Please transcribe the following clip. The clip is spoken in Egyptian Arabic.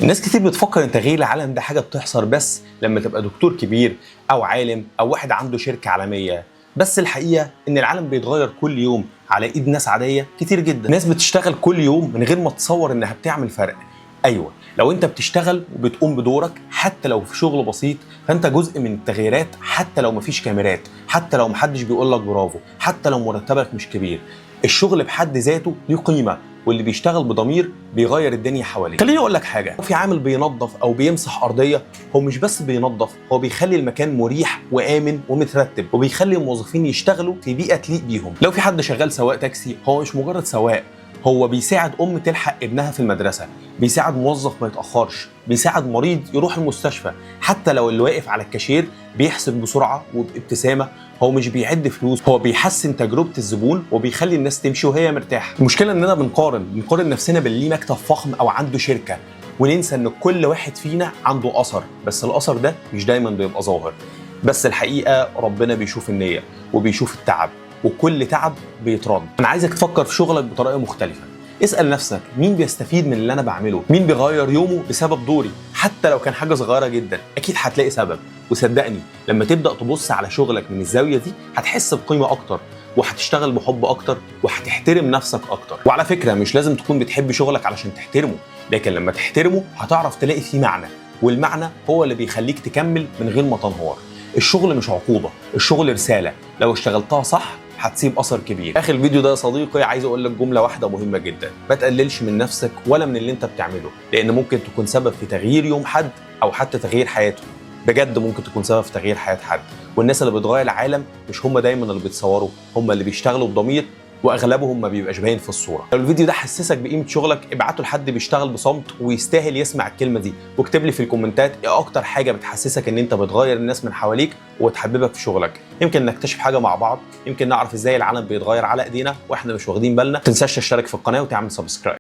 الناس كتير بتفكر ان تغيير العالم ده حاجة بتحصل بس لما تبقى دكتور كبير او عالم او واحد عنده شركة عالميه، بس الحقيقة ان العالم بيتغير كل يوم على ايد ناس عادية كتير جدا، ناس بتشتغل كل يوم من غير ما تصور انها بتعمل فرق. ايوه، لو انت بتشتغل وبتقوم بدورك حتى لو في شغل بسيط فانت جزء من التغييرات، حتى لو مفيش كاميرات، حتى لو محدش بيقول لك برافو، حتى لو مرتبك مش كبير. الشغل بحد ذاته ليه قيمه، واللي بيشتغل بضمير بيغير الدنيا حواليه. خليني اقول لك حاجه، في عامل بينظف او بيمسح ارضيه، هو مش بس بينظف، هو بيخلي المكان مريح وامن ومترتب، وبيخلي الموظفين يشتغلوا في بيئة تليق بيهم. لو في حد شغال سواق تاكسي، هو مش مجرد سواق، هو بيساعد ام تلحق ابنها في المدرسه، بيساعد موظف ما يتاخرش، بيساعد مريض يروح المستشفى. حتى لو اللي واقف على الكاشير بيحسب بسرعة وبابتسامه، هو مش بيعد فلوس، هو بيحسن تجربه الزبون وبيخلي الناس تمشي وهي مرتاحه. المشكلة اننا بنقارن نفسنا باللي ليه مكتب فخم او عنده شركه، وننسى ان كل واحد فينا عنده اثر، بس الاثر ده مش دايما بيبقى ظاهر. بس الحقيقة ربنا بيشوف النية وبيشوف التعب، وكل تعب بيترد. انا عايزك تفكر في شغلك بطريقة مختلفه. اسال نفسك، مين بيستفيد من اللي انا بعمله؟ مين بيغير يومه بسبب دوري؟ حتى لو كان حاجة صغيرة جدا، اكيد هتلاقي سبب. وصدقني لما تبدا تبص على شغلك من الزاوية دي هتحس بقيمة اكتر، وهتشتغل بحب اكتر، وهتحترم نفسك اكتر. وعلى فكره، مش لازم تكون بتحب شغلك علشان تحترمه، لكن لما تحترمه هتعرف تلاقي فيه معنى، والمعنى هو اللي بيخليك تكمل من غير ما تنهار. الشغل مش عقوبه، الشغل رساله، لو اشتغلتها صح هتسيب اثر كبير. اخر الفيديو ده يا صديقي عايز اقول لك جملة واحدة مهمة جدا، ما تقللش من نفسك ولا من اللي انت بتعمله، لان ممكن تكون سبب في تغيير يوم حد او حتى تغيير حياته. بجد ممكن تكون سبب في تغيير حياة حد. والناس اللي بتغير العالم مش هم دايما اللي بيتصوروا، هم اللي بيشتغلوا بضمير، واغلبهم ما بيبقاش باين في الصوره. لو الفيديو ده حسسك بقيمة شغلك، ابعته لحد بيشتغل بصمت ويستاهل يسمع الكلمة دي، واكتب لي في الكومنتات ايه اكتر حاجة بتحسسك ان انت بتغير الناس من حواليك وتحببك في شغلك. يمكن نكتشف حاجة مع بعض، يمكن نعرف ازاي العالم بيتغير على ايدينا واحنا مش واخدين بالنا. ما تنساش تشترك في القناة وتعمل subscribe.